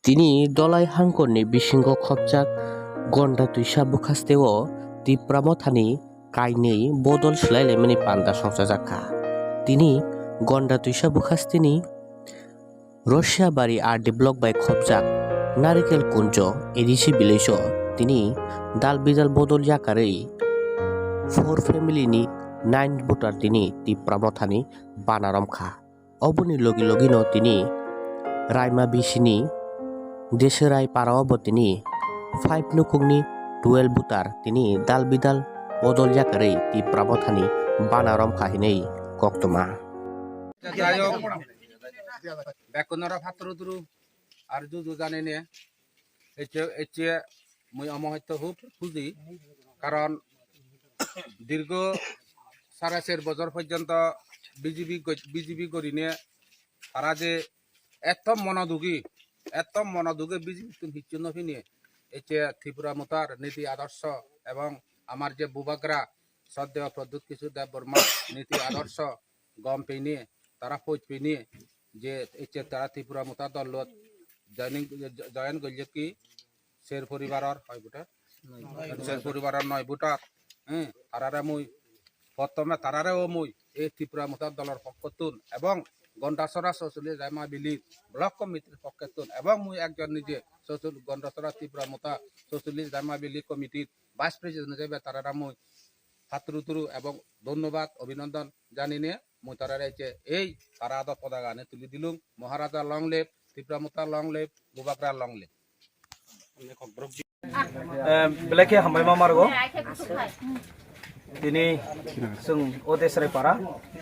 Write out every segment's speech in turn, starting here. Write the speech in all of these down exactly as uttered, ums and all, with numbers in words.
Tini Dolai hangkorni bisingo khopjak Gonda twisa bwkhasteo Tipra Mothani kainwi bodol swlailaimani panda songchajak kha. Tini Gonda twisa bwkhasteni Russia bari R D block bai khopjak Narikel Kunjo A D C village o tini dal bidal bodol yakarwi four family ni nine voter tini Tipra Mothani bana romkha. Oboni logi logino tini Raima bisini Deserai parao bo tini five nukungni twelve voter tini dal bidal bodol yakarwi Tipra Mothani bana romkha hinwi koktwma. Jai hok, bekunora phaturu turu ar juju janene, eche, eche mui omo hoito hub khuji, karon dirgo sare ser bojor porjonto B J P goj-, B J P gorine tara je eto monodugi, eto monodugi B J P tun hicchu no phini, eche Tipra Mothar niti adorsho ebong amar je bubagra Soddeyo Pradyut Kishore Debbarma niti adorsho gom pini, tara poj pini, je eche tara Tipra Motha dol lot joining, join golle ki ser poribaror hoi bota, ser poribaror noi bota, eh, tarare mui, prothome tarare o mui, e Tipra Motha dolor pokkotun, ebong Gondasora Socholi Jaima Valley Block Committee pokkotun, ebong mui ekjon nije Socholi, Gondasora Tipra Motha Socholi Jaima Valley Committee Vice President hisabe tarare mui phaturu turu ebong dhonnobad, obhinondon janine mui tarare je ei parado podaga ani tuli dilung, Maharaja long live, Tipra Motha long live, Bubagra long live. Em, belai khe hambai ma margo. Tini chwng o Desrai para,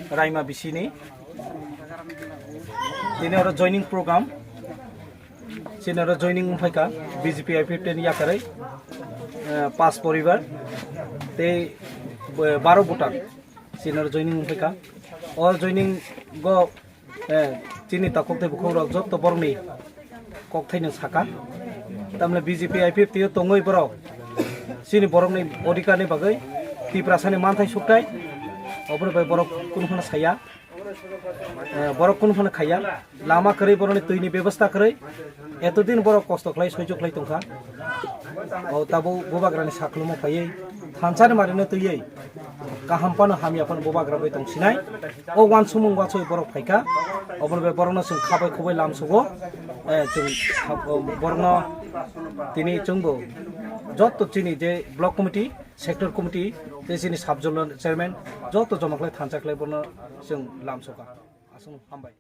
Raima bisini. Tini oro joining program. Chini oro joining wngphaikha B J P I P ten yakarwi, eh, pas poribar tei, eh, baro voter chini oro joining wngphaikha. O joining go, eh, chini takhuk tei bukhuk rok joto borokni kokthaino saka. Tamle B J P I P F T o tongwi borok chini borokni odhikar ni bagwi Tiprasani manthai sukthai, oboni bai borok kunu phano saya. Eh, borok kunu phano khaiya, lama kwrwi, borokni twini bebosta kwrwi, etodin borok kosto khlai, soijo khlai tongkha. O tabuk bubagrani saklumo phaiwi, thansani marino twiwi, kaham phano hamya phano bubagra bai tongsinai. O uansukmung uansugwi borok phaikha, oboni bai borokno chwng khabai khubai lamsugo. Eh, chwng, o, borokno tini chwngbo joto chini je block committee, sector committee tei chini sub zonal chairman joto joma khlai thansa khlai bono chwng lamsukha. Aswk hambai.